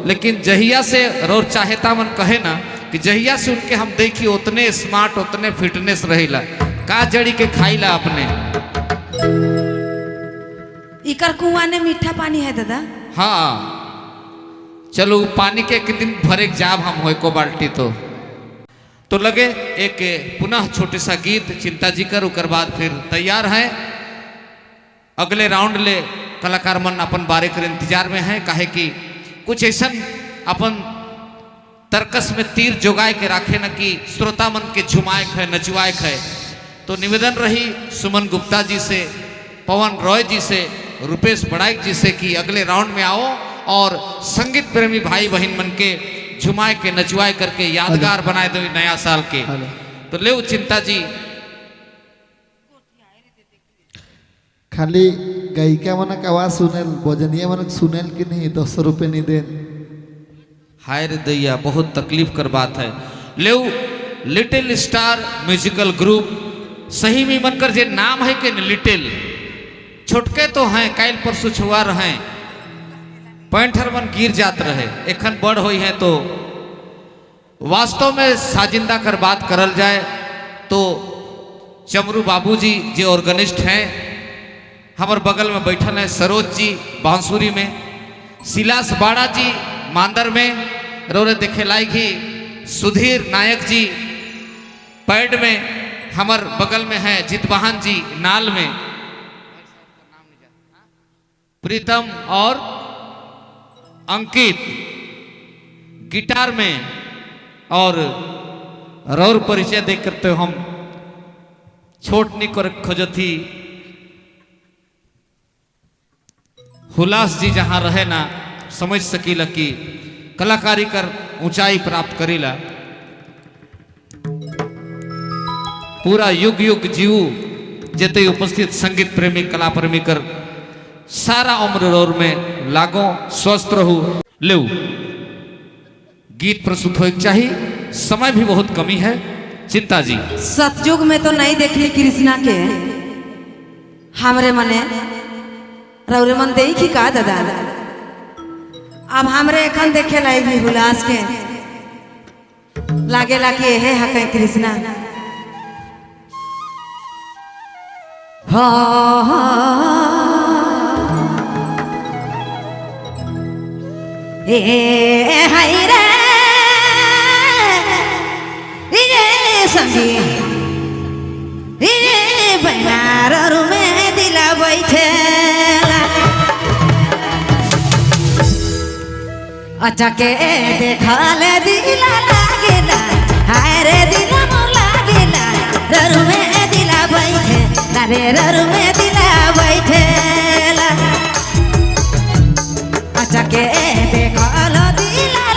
लेकिन जहिया से रोर चाहेता मन कहे ना कि जहिया से उनके हम देखी उतने स्मार्ट उतने फिटनेस रहिला। का जड़ी के खाइला अपने? इकर कुआं ने मीठा पानी है दादा। हाँ चलो पानी के एक दिन भरे जाब हम हो को बाल्टी। तो लगे एक पुनः छोटे सा गीत चिंता जी कर, उकर बाद फिर तैयार है अगले राउंड ले। कलाकार मन अपन बारे कर इंतजार में है, काहे कि कुछ ऐसा अपन तर्कस में तीर जोगाए के राखे न कि श्रोता मन के झुमाए है नचुआए है। तो निवेदन रही सुमन गुप्ता जी से, पवन रॉय जी से, रुपेश बड़ाइक जी से कि अगले राउंड में आओ और संगीत प्रेमी भाई बहन मन के झुमाए के नचुआए करके यादगार बनाए दो नया साल के। तो ले चिंता जी। खाली गायिका मन के आवाज सुनेल, बजनिया मन सुनेल कि नहीं? 10 रुपये नहीं then. हाय रे दैया, बहुत तकलीफ कर बात है। ले लिटिल स्टार म्यूजिकल ग्रुप, सही में मनकर जे नाम है कि लिटिल, छोटके तो हैं, काइल परसों छुआ रहे पैंठर मन गिर जात रहे, एखन बड़ हुई है। तो वास्तव में साजिंदा कर बात करल जाए तो चमरू बाबूजी जे ऑर्गेनिस्ट हैं, हमारे बगल में बैठल हैं सरोज जी बांसुरी में, सिलास बाड़ा जी मांदर में, रोरे देखे लायक ही सुधीर नायक जी पैड में, हमार बगल में है जितवाहन जी नाल में, प्रीतम और अंकित गिटार में। और रौर परिचय देख करते हम छोट नहीं कर खोजती। हुलास जी जहां रहे ना समझ सकीला कि कलाकारी कर ऊंचाई प्राप्त करीला। पूरा युग युग जीव जते उपस्थित संगीत प्रेमी कला प्रेमी कर सारा उम्र रौर में लागो, स्वस्थ रहू। ले गीत प्रस्तुत हो चाहिए, समय भी बहुत कमी है। चिंता जी। सतयुग में तो नहीं देखली कृष्णा के, हमरे मने रौरे मन देखी का दादा? अब हमरे एखन देखे लागी हुलास के, लागेला कि हे हकै कृष्णा। हाँ ए हाय रे ये संगी ये बनार में दिला बैठेला, अचके देखल दिला लागेला, हाय रे दिला मोर लागेला, ररु में दिला बैठे रे, ररु में दिला बैठेला। अचके देखल दिला